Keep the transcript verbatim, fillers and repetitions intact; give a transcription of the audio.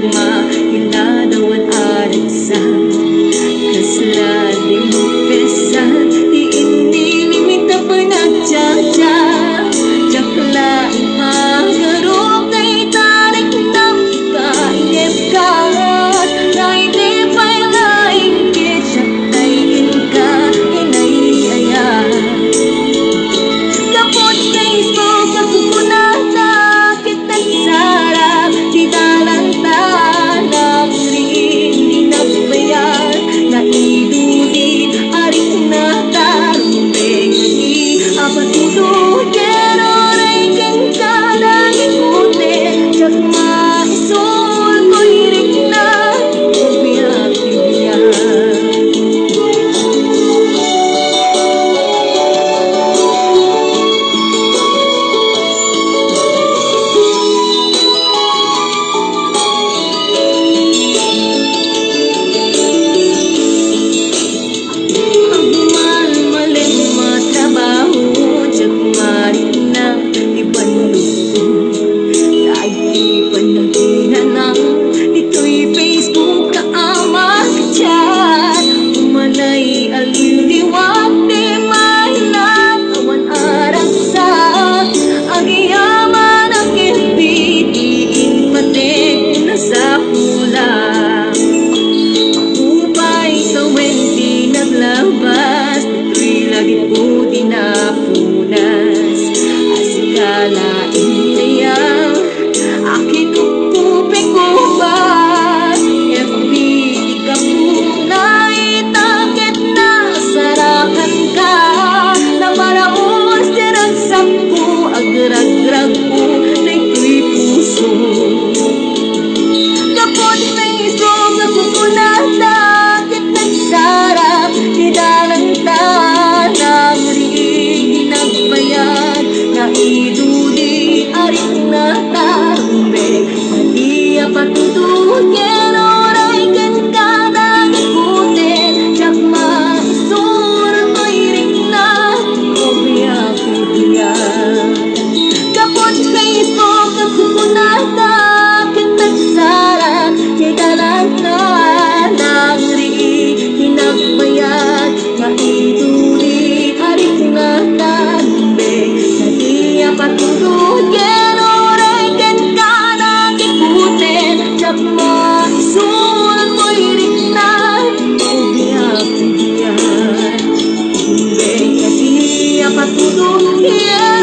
Mailadawan a ragsak, kasla di mapessan, ti indinimit a panagjaja. Diak la ipagarop, dayta riknam ti kainepka. Daydi pay la inkit, diak tay kenka inay-ayat. Gapu ti Facebook, nakukunata, ket nagsarang ti dalanta, nagriing ti nagbayag, naidulid a riknata, rumbeng ti apatudo, ken uray kenka nagikuten, diak maisul toy rikna, biag ti biag. Agmalmalem a trabaho, diak marikna ti bannog. Daydi panaginana, ditoy Facebook ka a makachat. Umanay a liwliwat ti mailadawan a ragsak. Agyamanak iti impatek a sapulan. Apupay tawen ti naglabas, ditoy lagipko ti napunas. A sika la inaya, a kinukupikupas. F B ti gapu, dayta ket nasarakanka. Naparaos ti ragsakko, agragragko daytoy puso. Gapu ti Facebook, nakukunata, ket nagsarang ti dalanta, nagriing ti nagbayag, naidulid a riknata, rumbeng ti apatudo, ken uray kenka nagikuten, diak maisul toy rikna, o biag ti biag. Gapu ti Facebook, nakukunata, ket nagsarang ti dalanta, nagriing ti nagbayag, naidulid a riknata, rumbeng ti apatudo, ken uray kenka nagikuten, diak maisul toy rikna, o biag ti biag. Rumbeng ti apatudo, yeah.